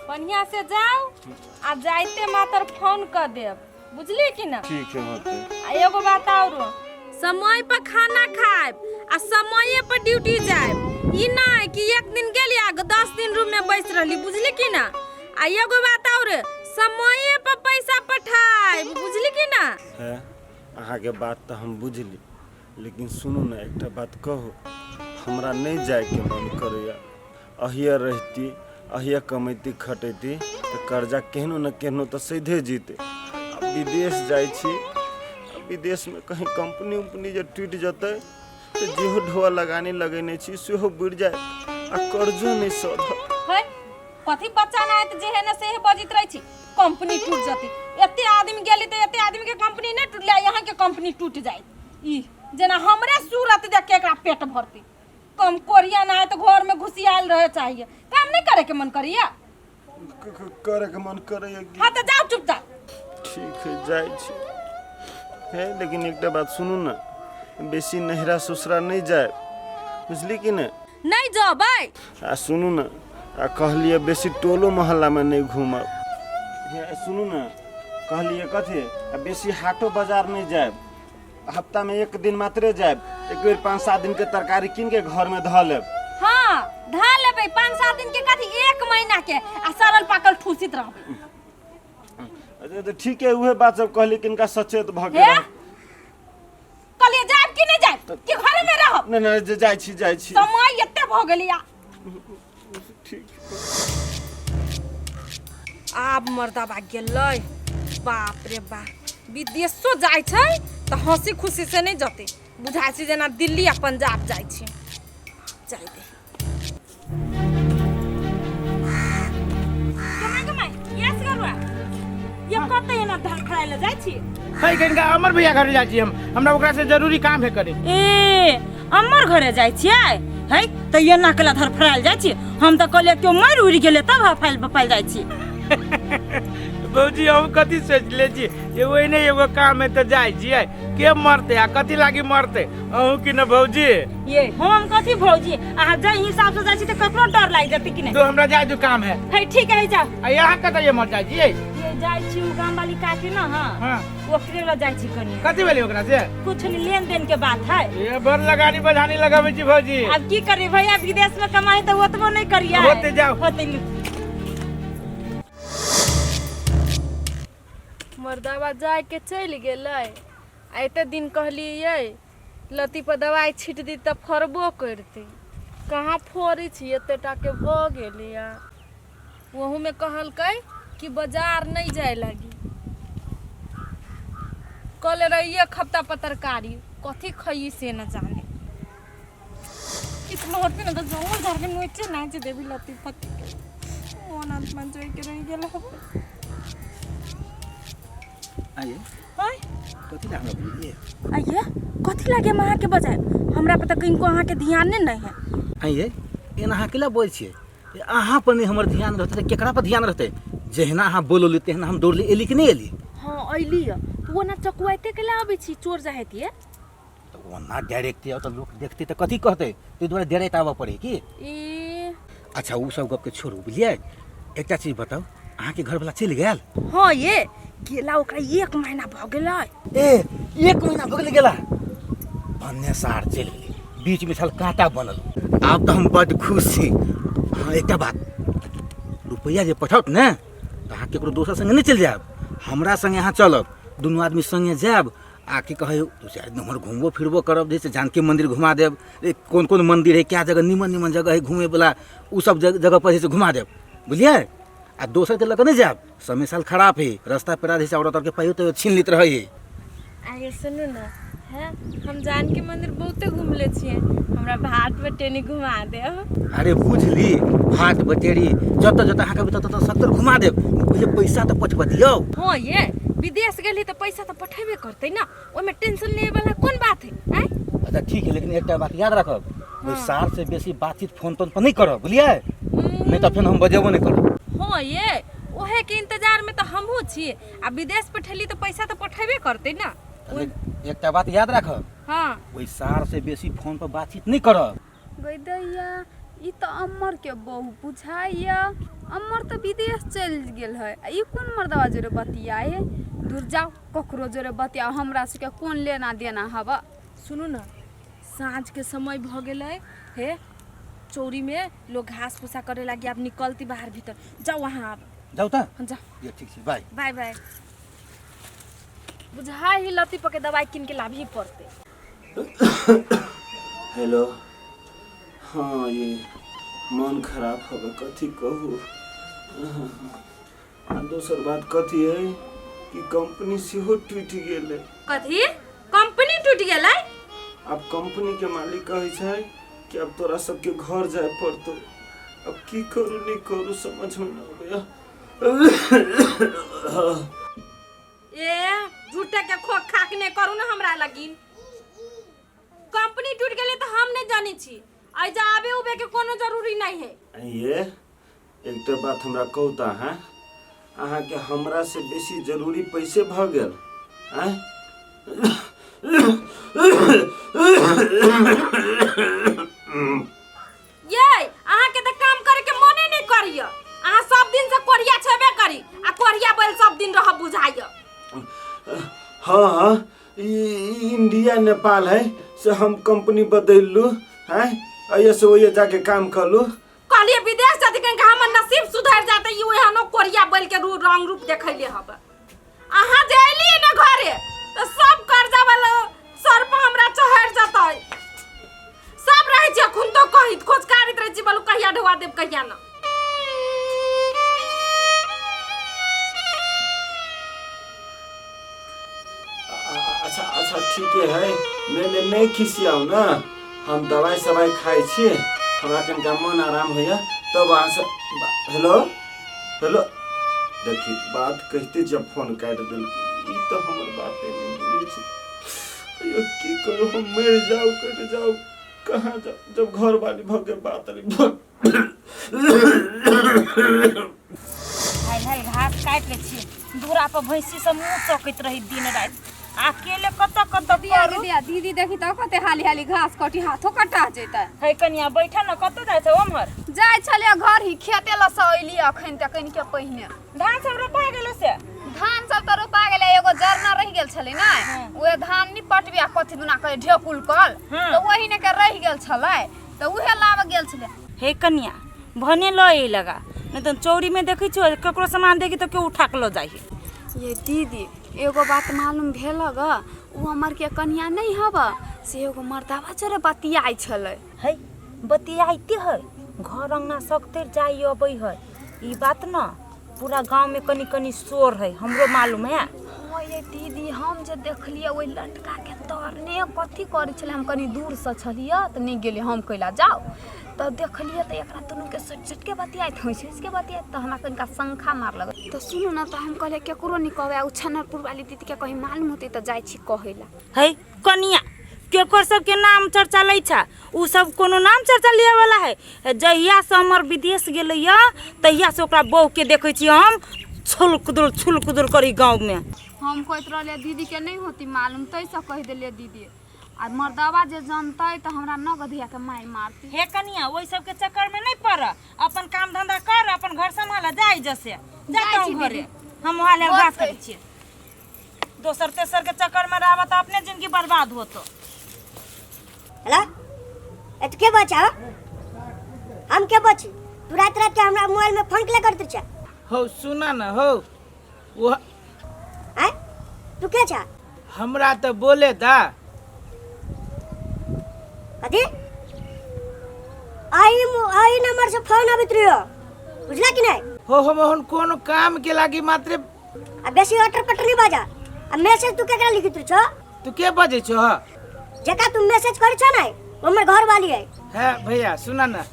बढ़िया से जाओ आ जाइते मात्र फोन कर देब, बुझलिए कि ना? ठीक है, होते। आ एगो बात और, समय पर खाना खाएब आ समय पर ड्यूटी जाएब। ई नहीं कि एक दिन गेली आ 10 दिन रूम में बैस रहली, बुझली कि ना? आ एगो बात और, समय पर पैसा पठाएब, बुझली कि ना? है अहाँके बात तऽ हम बुझली, लेकिन सुनू ने, एकटा बात कहू, हमरा नहि जायके मन करैया। अहिया रहिती, अहिया कमैती खटैती तऽ कर्जा केहनो ने केहनो तऽ सैधे जीते। आ विदेश जाइ छी, आ विदेशमे कहीं कंपनी उम्पनी जे टूटि जेतै तऽ जेहो ढोआ लगानी लगेने छी सेहो बुड़ि जायत आ कर्जो नहि सधत। है कथी बच्चा ना है जे है ना से बजित रहे छी, कंपनी टूट जती। एते आदमी गेली तऽ एते आदमी के कंपनी नहीं टूटले, यहाँ के कंपनी टूट जाए। ई जेना हमरे सूरत देख के एकरा पेट भरती। कम कोरिया ना है तो घर में घुसी आयल रहे चाहिए, काम नहीं करे के मन करिया। करे के मन करैया की? हाँ तो जाओ चुपचाप। ठीक है, जाइ छी। है लेकिन एकटा बात सुनू ने, बेसी नहिरा ससुरा नहीं जाए, बुझली कि ने? नहीं जबै। आ सुनू ने, आ कहलिए बेसी टोलो मोहल्ला में नहीं घूमब। हे सुनू ने, कहलिए कथी, आ बेसी हाटो बाजार नहीं जायब, हफ्ता में एक दिन मात्रे जायब, एक बेर 5-7 दिन के तरकारी कीन के घर में धऽ लेब। हाँ धऽ लेबै, 5-7 दिन के कथी, 1 महीना के, आ सड़ल पाकल ठूसित रहबै। अच्छा तऽ ठीक है, उहे बात सब कहली किनका सचेत भऽ हे गेल। कहलिए जायब कि नहीं जायब कि घरे में रहब? नहीं नहीं, जे जाइ छी, जाइ छी। समय एते भऽ गेलै। ठीक। आब मर्दाबा गेलै, बाप रे बाप, विदेशो जाइ छै तऽ हंसी खुशी से नहि जतै, बुझाइ छै जेना दिल्ली आ पंजाब जाइ छै। जाइ दे। कमाई कमाई यस गरुआ, ये कतऽ एना धड़फड़ाइ लए जाइ छी? है कनिका अमर भैया घरे जाइ छी हम, हमरा ओकरा से जरूरी काम है करे। ए अमर घरे जाइ छियै? है तऽ एना केला धरफड़ायल जाइ छी? हम तऽ कहलियै केओ मरि उड़ि गेलै तब हफायल बफायल जाइ छी। भौजी हम कथी सोचले छी जे ओहिने एगो काम है तऽ जाइ छियै, के मरते आ कथी लागी मरते, अहूँ की न भौजी? ये हम कथी भौजी, अहाँ जाहि हिसाब से जाइ छी तऽ ककरो डर लागि जेतै कि नहि? तो हमरा जाइ दू, काम है। है ठीक है, जाउ। आ यहाँ कतऽ ये मर जाइ छियै? ये जाइ छी उ गाम वाली काकी न। हाँ हाँ ओकरे लग जाइ छी कनी। कथी भेलै ओकरा से? कुछ नहीं, लेन देन के बात है। ये बड़ लगानी बजानी लगाबै छी भौजी। अब की करी भैया, विदेश में कमाई तो ओतबो नहीं करिया। होते जाओ। होते नहीं। मर्दाबा जाय के चलि गेलै आ एते दिन कहलियै लत्ती पर दवाइ छीट दी तऽ फड़बो करतै, कहाँ फड़ै छी, एते टाके भऽ गेलैया। ओहूमे कहलकै कि बाजार नहि जाय लागी, कहले रहिए एक हफ्ता पर तरकारी कथी खइए से न जाने। इतना होते ना तो जोर झाड़ के नोचे नाच देवी लत्ती फत्ती के मोन आत्मा जोइ के रहि गेल हबे। आइए। आय। कथी ला हमरा बोलिए? आइए कथी लागे हम अहाँके बजाय, हमरा पर तऽ किनको अहाँके ध्यान नहि है। आइए एना अहाँ केला बोल छियै? अहाँ पर नहि हमर ध्यान रहतै तऽ केकरा पर ध्यान रहतै? जहिना अहाँ बोलली तहिना हम दौड़ली एली कि नहि एली? हाँ अयली है, तऽ ओना चकुआइते केला अबै छी चोर जाहैतिए? तऽ ओना डायरेक्ट आउ तऽ लोक देखतै तऽ कथी कहतै, ताहि दुआरे डायरेक्ट आबऽ पड़ै की। ई अच्छा ओ सब गपके छोड़ू, बुझलियै? एकटा चीज बताउ, अहाँके घरवला चलि गेल? हाँ ये गेला, ओकरा 1 महीना भऽ गेलै। ए 1 महीना भऽ गेलै गेला? भन्ने सार चलि गेलै, बीचमे छल काँटा बनल। आब तऽ हम बड्ड खुश छी। हाँ एकटा बात, रुपैआ जे पठाओत ने तऽ अहाँ ककरो दोसर सङ्गे नहि चलि जायब, हमरा सङ्गे अहाँ चलब, दुनू आदमी सङ्गे जायब आ की कहै 2-4 दिन उम्हर घुमबो फिरबो करब, जैसे जानकी मन्दिर घुमा देब, कोन कोन मन्दिर है, क्या जगह निमन निमन जगह है घूमेवला, ओ सब जगह पर जे छै घुमा देब, बुझलियै? आ दोसरके लऽ कऽ नहि जायब, समय साल खराब है, रास्ता पेरा जे छै औरत आरके पाइयो ताइयो छीन लैत रहै है। आगे सुनू ने, है हम जानकी मंदिर बहुते घुमले छियै, हमरा भाट बटेनी घुमा देब। अरे बुझली, भाट बटेरी जतऽ जतऽ अहाँके ततऽ ततऽ सत्तर घुमा देब, पहिले पैसा तऽ पठबऽ दियौ। हाँ ये विदेश गेली तऽ पैसा तऽ पठेबे करतै ना, ओहिमे टेंशन लेवे वाला कोन बात है? आँय अच्छा ठीक है, लेकिन एकटा बात याद राखब, ओहि सार से बेसी बातचीत फोन तोन पर नहीं करब, बुझलियै? नहीं तऽ फेर हम बजेबो नहीं करब। हाँ ये ओहे के इंतजार में तऽ हमहूँ छी, आ विदेश पठेली तऽ पैसा तऽ पठेबे करतै ना। एकटा बात याद राखब, हाँ ओहि सार से बेसी फोन पर बातचीत नहीं करब। गई दैया, ई तऽ अमर के बहु बुझाइया। अमर तऽ विदेश चलि गेल है आ ई कोन मर्दवा जोरे बतियाए है। दूर जाओ, ककरो जोरे बतियाओ, हमरा सबके कोन लेना देना हवा। सुनू ने, साँझ के समय भऽ गेलै हे, चौरी में लोग घास भूसा करे लागी आब निकलती बाहर भीतर। जाओ वहाँ आब। जाउ तऽ। हाँ, जाओ। ये ठीक छै, बाय। Bye bye. बुझा ही लती पके दवाई किन के लाभी पड़ते। हेलो, हाँ ये मन खराब हवे, कथी कहू। आ दोसर बात कथी है कि कंपनी सेहो टूटि गेलै। कथी कंपनी टूटि गेलै? आब कंपनी के मालिक कहै छै कि आब तोरा सबके घर जाय पड़तौ। अब की करू नहीं करू समझ में न अबैया। ए झूठे के खोक खाक नहीं करू ना हमरा लगिन। कंपनी टूट गेलै तऽ हम नहीं जानै छी, ऐजा आबे उबे के कोनो जरूरी नहीं है। ये एकटा बात हमरा कहू तऽ अहाँ, अहाँके हमरा से बेसी जरूरी पैसे भऽ गेल? आँय ये अहाँ के तऽ काम करे के मने नहीं करिय, अहाँ सब दिन से कोरिया छेबे करी आ कोरिया बैल सब दिन रह बुझाइय। हाँ हाँ, ई इंडिया नेपाल है से हम कंपनी बदललू हैं, अइये से ओइये जाके काम करलू। कहलिए विदेश जाते कहीं हमर नसीब सुधर जाते, ई ओहनो कोरिया बैल के रंग रूप देखैले हब। अहाँ जे अइलिए ना घरे तो सब कर्जा वाला सर पर हमरा चढ़ जतै। सब रहै छै अखुन तो कहित खोज कारित रहै छी, बोलू कहिया ढोआ देब कहिया ना। अच्छा अच्छा ठीक है, नहीं नहीं खिसियाउ ना, हम दवाई सवाई खाइ छी, हमरा कनिका मन आराम होइया तब अहाँ से। हेलो हेलो, देखी बात कहिते जब फोन काटि देलकै, ई तऽ हमर बाते नहि बुझै छै। अयो की करू, हम मरि जाउ कटि जाउ कहाँ जाउ जब घर वाली भऽ के बात नहि। हाल हाल घास काटि लै छियै, दूरा पर भैंसी सब मुँह चौकैत रही दिन राति, अकेले कतऽ कतऽ दिया करू। दिया दीदी देखी तऽ कते हाली हाली घास कटी हाथो कटा जेतै। हे कनिया बैठल न, कतऽ जाइ छै ओम्हर? जाइ छलियै घर ही खेते लऽ से अयली अखन तऽ कनिके पहिने। धान सब रोपा गेलो से? धान सब तऽ रोपा गेलै, एगो जरना रहि गेल छलै ने, उहे धान नि पटबिया कथी दुना कहे ढेकुल कल, तऽ वही ने के रहि गेल छलै तऽ उहे लाबऽ गेल छलै। हे कनिया भने लऽ अइ लगा, नहीं तऽ चौरी में देखै छियो ककरो सामान देखी तऽ केओ उठा के लऽ जाइ है। ये दीदी एगो बात मालूम भेल ग, उ हमर के कनिया नहीं हब से एगो मर्दावा जोरे बतियाइ छलै। है बतियाइते है, घर अंगना सकते जाइ अबै है, ई बात न पूरा गांव में कनी कनी शोर है, हमरो मालूम है। हाँ ये दीदी हम जे देखलियै ओहि लटका के तरने कथी करै छलै, हम कनी दूर से छलियै तऽ नहि गेलियै हम कैला जाउ, तऽ देखलियै तऽ एकरा दुनू के सटि सटि के बतियाइत हँसि हँसि के बतियाइत, तऽ हमरा कनिका शंखा मारलक। तऽ सुनू ने, तऽ हम कहलियै केकरो नहि कहबै, आ ओ छनरपुर वाली दीदीके कहीं मालूम होतै तऽ जाइ छी कहै लए। है कनिया केकर सबके नाम चर्चा लै छा, उ सब कोनो नाम चर्चा लिए वाला है। जहिया से हमर विदेश गेलै या तहिया से ओकरा बहू के देखै छी हम छुल कुदुल छुल कुदुल करी गाँव में। हम कहैत रहलियै दीदी के नहीं होती मालूम तैसँ कहि देलियै दीदी, आ मर्दवा जे जनतै तऽ हमरा न गधिया के मारि मारती। हे कनिया ओहि सबके चक्कर में नहीं पड़, अपन काम धंधा कर, अपन घर संभाल, जाय जसे जा जाइ छी तू घरे, दीदी। हम वहाँ ले घास होतै। करै छियै। दोसर तेसर के चक्कर में रहबा तऽ अपने जिंदगी बर्बाद होतो। हेलो, ए तू के बचा? हम के बची? तू रात रात के हमरा मोबाइल में फोन के करते छा? हो सुना न हो, वो आय तू के छा? हमरा तो बोले दा। कथी? आई आई नंबर से फोन आबित रहियो, बुझला कि नहीं? हो हम ओहन कोनो काम के लागी मात्र आ बेसी अटर पटर नहीं बाजा। आ मैसेज तू केकरा लिखित छो? तू के बजे छो? जका तू मैसेज करै छो नै, वो हमर घर वाली है। है भैया सुना ना,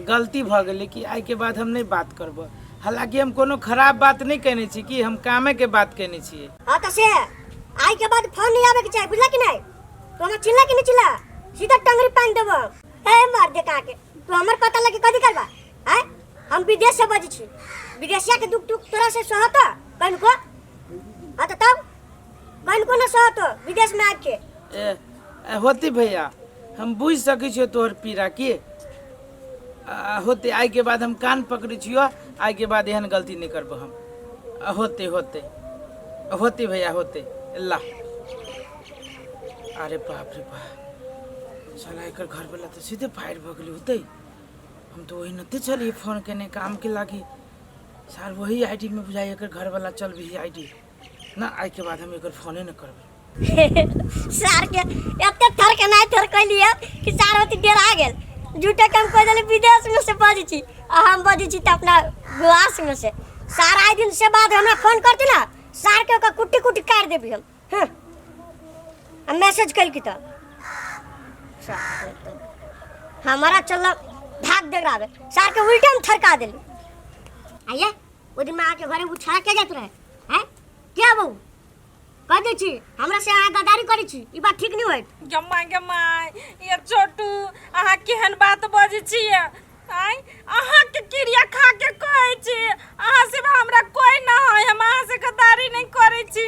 गलती भ गेलै कि आई के बाद हम नहीं बात करबो। हालांकि हम कोनो खराब बात नहीं कहने छी, कि हम कामे के बात कहने छी। हां त से आई के बाद फोन नहीं आवे के चाही, बुझला कि नहीं? तू हमर चिल्ला कि नहीं चिल्ला, सीधा टंगरी पान देबो। ए मार दे का के, तू हमर पता लगे कथी करबा? आय हम विदेश से बजै छी, विदेशिया के दुख दुख तोरा से सहत कनको? हां त तब कनको न सहत विदेश में आके। ए, ए होती भैया, हम बुझ सकै छियो तोहर पीड़ा की। होते आइ के बाद हम कान पकड़ै छियो, आइ के बाद एहन गलती नहि करबो हम। होते होते होते भैया होते ला। अरे बाप रे बाप, साला एकर घर वाला तऽ सीधे फायर भऽ गेलै होते। हम तो वही नते चलिए फोन केने काम के लागी सार वही आईडी में बुझाइ एकर घर वाला चल भी आईडी ना। आइ के बाद हम एकर फोने न करबै। सार के एते थर के नहीं थर कैलिए कि सार होती देर आ गेल। झूठे कम कह देले विदेश में से बजै छी आ हम बजै छी तऽ अपना गुआस में से। सार आइ दिन से बाद हमरा फोन करती ना, सार के ओकर कुट्टी कुट्टी काटि देबी हम। हँ, आ मैसेज कैल की तऽ सार के हमारा चल भाग दे रहा सार के उल्टे हम थरका देली। आइए ओ दिन में आके घरे उछाल के जात रहे हैं क्या बहू कह दै छी हमरा से अहाँ गद्दारी करै छी, ई बात ठीक नहीं होइत। गम्मा गम्मा ये छोटू, अहाँ केहन बात बजै छियै? आँय, अहाँके क्रिया खा के कहै छी, अहाँ सिवा हमरा कोइ न है, हम अहाँ से गद्दारी नहीं करै छी।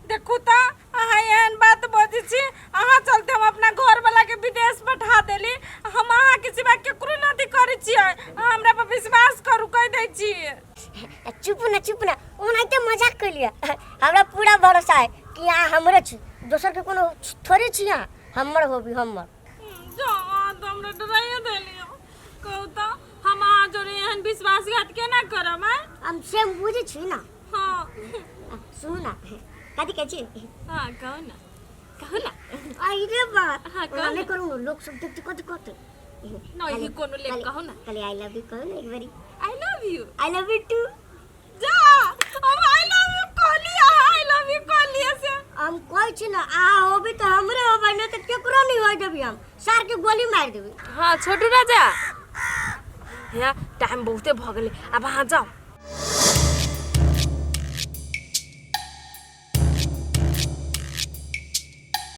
देखू तऽ अहाँ एहन बात बजै छी, अहाँ चलते हम अपना घरवला के विदेश पठा देली। हम अहाँके सिवा केकरो नथी करै छियै, अहाँ हमरा पर विश्वास करू, कहि दै छी। चुप ना चुप ना, ओनाहिते मजाक कैलियै। हमरा पूरा भरोसा है कि अहाँ हमरे छी, दोसर के कोनो थोड़े छी, अहाँ हमर होबी हमर। जा अहाँ तऽ हमरा डराइए देलियै। कहू तऽ हम अहाँ जोरे एहन विश्वासघात केना करब? आँय, हम से बुझै छी ना। हाँ। सुनू ना, कथी कहै छी? हाँ, कहू ना, कहू ना। अरे बा। हाँ, कहू ओना नहि ना। करू, लोक सब देखते कथी कहते। नहीं, कोनो ले कहू ना। खाली I love you कहू ना एक बारी। I love you. I love you too. जा, हम I love you कहली, I love you कहलिए से हम कहै छी ना, अहाँ होबी तऽ हमरे होबै, नहि तऽ केकरो नहि होइ देबी, हम सार के गोली मारि देबी। हाँ छोटू राजा, हे टाइम बहुते भऽ गेलै, आब अहाँ जाउ।